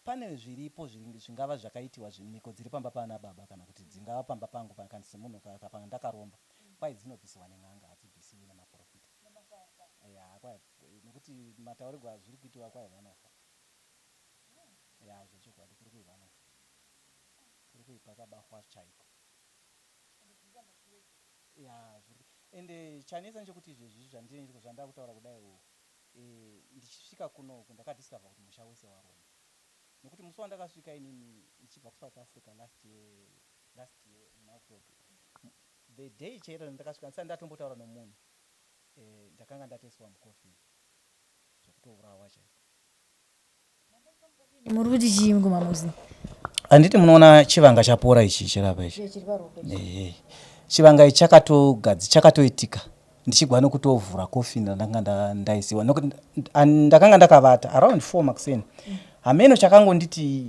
pane zviripo zvingava zvakaitiwa mhiko dziri pamba pana baba kana kuti dzingava pamba pangu kana semunhu pandakaromba kwai dzinobvisiwa nen'anga hadzibvisiwi nemaporofita. Ya kwai nekuti mataurirwo azviri kuitiwa kwai vanofa. Ya zvechokwadi kuri kui vanofa. Kuri kui pakabahwa chaiko. Ya zviri ende chanetsa ndechekuti izvezvi zvandinenge zvandakutaura kudai ndichisvika kuno uku ndakadiscover kuti musha wese waromba. Nekuti musi wandakasvika inini ndichibva kuSouth Africa last year last year muna October the day chairo ndakasvika ndisati ndatombotaura nomunhu ndakanga ndatoiswa mucoffin zvekutourawa chaiko. Muri kuti chii mukoma Muzi? Handiti munoona chivanga chapora ichi chirapa ichi? Ehe. Chivanga ichi chakatogadzi chakatoitika ndichigwa nekutovhura coffin randanga ndaisiwa nokuti ndakanga ndakavata around 4 makuseni. Hameno chakangonditi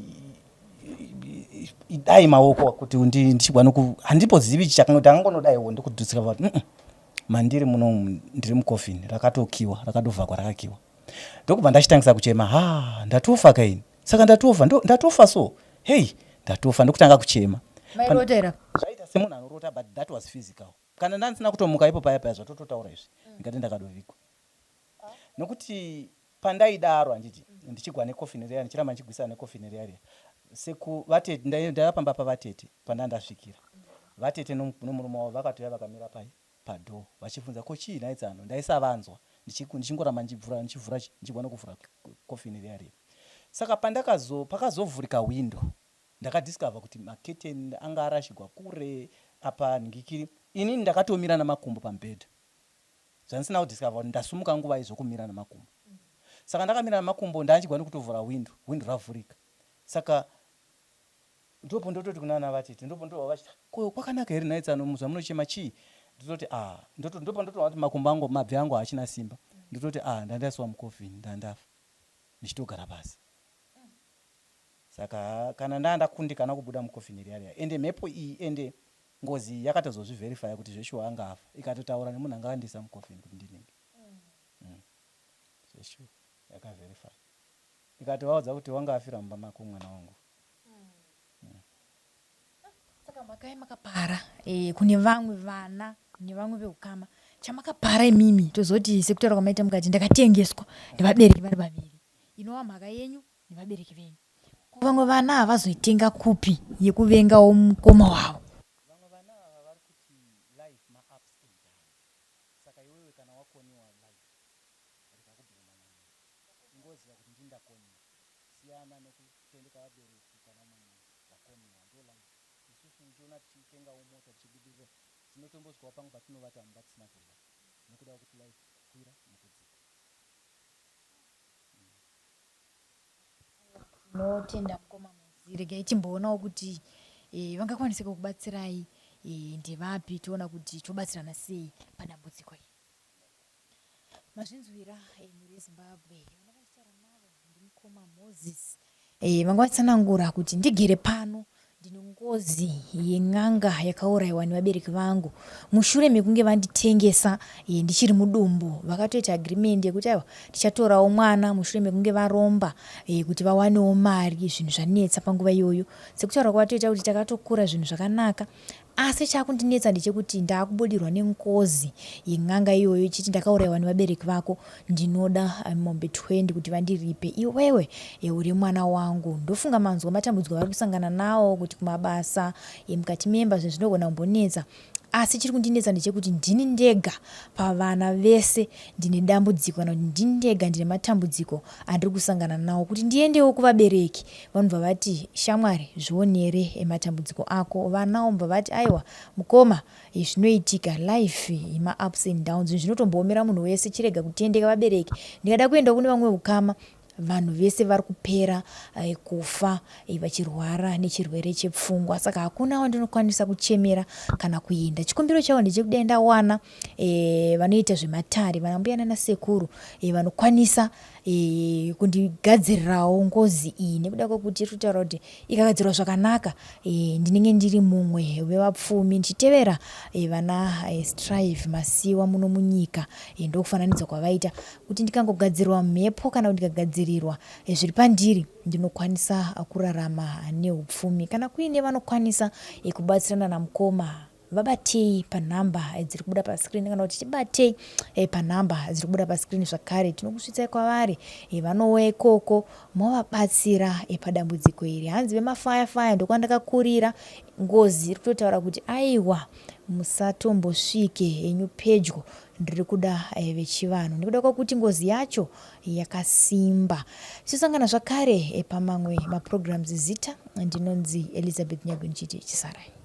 idai maoko kuti ndichigwa noku handipozivi ichi chakanga ndakangonodaiwo ndikudhutsika vati mandiri muno ndiri mucoffin rakatokiwa rakatovhakwa rakakiwa. Ndokubva ndachitangisa kuchema ha ndatofa kaini. Saka ndatofa ndatofa so hey ndatofa ndokutanga kuchema. Mairota here? Zvaita semunhu anorota but that was physical. Kana ndandisina kutomuka ipo paya paya zvatototaura izvi ndingati ndakadovigwa. Nokuti pandaidaro handiti ndichigwa necoffin riya ndichiramba ndichigwisana necoffin riya riya seku vatete ndaiva pamba pavatete pandandasvikira. Vatete nomurume wavo vakatouya vakamira pai padoor vachibvunza ko chii nhai tsano ndaisavanzwa ndichingoramba ndichivhura ndichivhura ndichigwa nokuvhura coffin riya riya. Saka pandakazo pakazovhurika window ndakadiscover kuti maketeni anga arashigwa kure apa nhingikiri inini ndakatomira namakumbo pamubhedha zvandisina kudiscover kuti ndasumuka nguvai zvokumira namakumbo. Saka ndakamira namakumbo ndanchigwa nekutovhura window, window ravhurika. Saka Ndopo ndototi kunana vatete ndopo ndotova vachiti ko kwakanaka here nhai tsano zvamunochema chii ndototi ah ndoto ndopo ndotoona kuti makumbo angu mabvi angu haachina simba ndototi ah ndandaiswa mucoffin ndandafa ndichitogara pasi saka kana ndandakundikana kubuda mucoffin riya riya ende mhepo iyi ende ngozi iyi yakatozozviverifya kuti zveshuwa anga afa ikatotaura nemunhu anga andiisa mucoffin kuti ndinenge zveshuwa yakaverify Ndikatovaudza kuti wanga afira mumba mako mwana wangu. Saka mhaka yamakapara eh, kune vamwe vana nevamwe veukama chamakapara imimi tozoti sekutaura kwamaita mukati ndakatengeswa nevabereki vari vaviri inova mhaka yenyu nevabereki venyu ko vamwe vana havazoitenga kupi yekuvengawo mukoma wavo. Vamwe vana ava vari kuti life ma ups and downs saka iwewe kana wakoniwa life rikakubhuruma nyama Ingoziva kuti ndini ndakoniwa. Siyana nekutendeka vabereki kana umwe munhu wakoniwa. Ndo life. Isusu uchiona tichitengawo mota tichibudirira tinotombosvikawo pamwe patinovata mumba tisina kudya nekuda kwekuti life kukwira nekudzika. Tinotenda mukoma Mozi. Regai timboonawo kuti eh, vangakwanise kukubatsirai eh, ndevapi toona kuti tobatsirana sei padambudziko iri. Mazvinzwira eh, mhuri yeZimbabwe vana vachitaura navo ndimukoma Moses eh, vanga vatsanangura kuti ndigere pano ndine ngozi yen'anga yakaurayiwa nevabereki vangu mushure mekunge vanditengesa eh, ndichiri mudumbu vakatoita agreement yekuti aiwa tichatorawo mwana mushure mekunge varomba eh, kuti vawanewo mari zvinhu zvanetsa panguva iyoyo sekutaura kwavatoita kuti takatokura zvinhu zvakanaka Asi chakundinetsa ndechekuti ndakubudirwa nengozi yen'anga iyoyo ichiti ndakauraiwa nevabereki vako ndinoda mombe 20 kuti vandiripe iwewe uri mwana wangu. Ndofunga manzwa matambudziko avari kusangana nawo kuti kumabasa mukati memba zvinhu zvinogona kumbonetsa asi chiri kundinetsa ndechekuti ndini ndega pavana vese ndine dambudziko kana kuti ndini ndega ndine matambudziko andiri kusangana nawo kuti ndiendewo kuvabereki Vanobva vati, Shamwari, zvionere matambudziko ako. Vana vobva vati, Aiwa, mukoma, zvinoitika. Life ma-ups and downs. Zvinhu zvinotomboomera munhu wese. Chirega kutendeka vabereki. Ndikada kuenda kune vamwe ukama, vanhu vese vari kupera kufa vachirwara nechirwere chepfungwa. Saka hakuna wandinokwanisa kuchemera kana kuenda. Chikumbiro chavo ndechekudai ndawana vanoita zvematare, vanambuya nanasekuru vanokwanisa e, kundigadzirirawo ngozi iyi nekuda kwekuti iri kutaura kuti ikagadzirwa zvakanaka e, ndinenge ndiri mumwe wevapfumi ndichitevera e, vana e, Strive Masiwa muno munyika e, ndokufananidza kwavaita kuti ndikangogadzirwa mhepo kana kuti ndikagadzirirwa e, zviri pandiri ndinokwanisa kurarama neupfumi kana kuine vanokwanisa e, kubatsirana namukoma Vabatei panumber dziri kubuda pascreen kana kuti tibatei panumber dziri kubuda pascreen zvakare tinokusvitsai kwavari vanouya ikoko movabatsira padambudziko iri. Hanzi vemafaya faya ndokwandakakurira ngozi iri kutotaura kuti aiwa musatombosvike henyu pedyo ndiri kuda vechivanhu nekuda kwekuti ngozi yacho yakasimba. Tichosangana zvakare pamamwe maprograms zita ndinonzi Elizabeth Nyagwe ndichiti chisarai.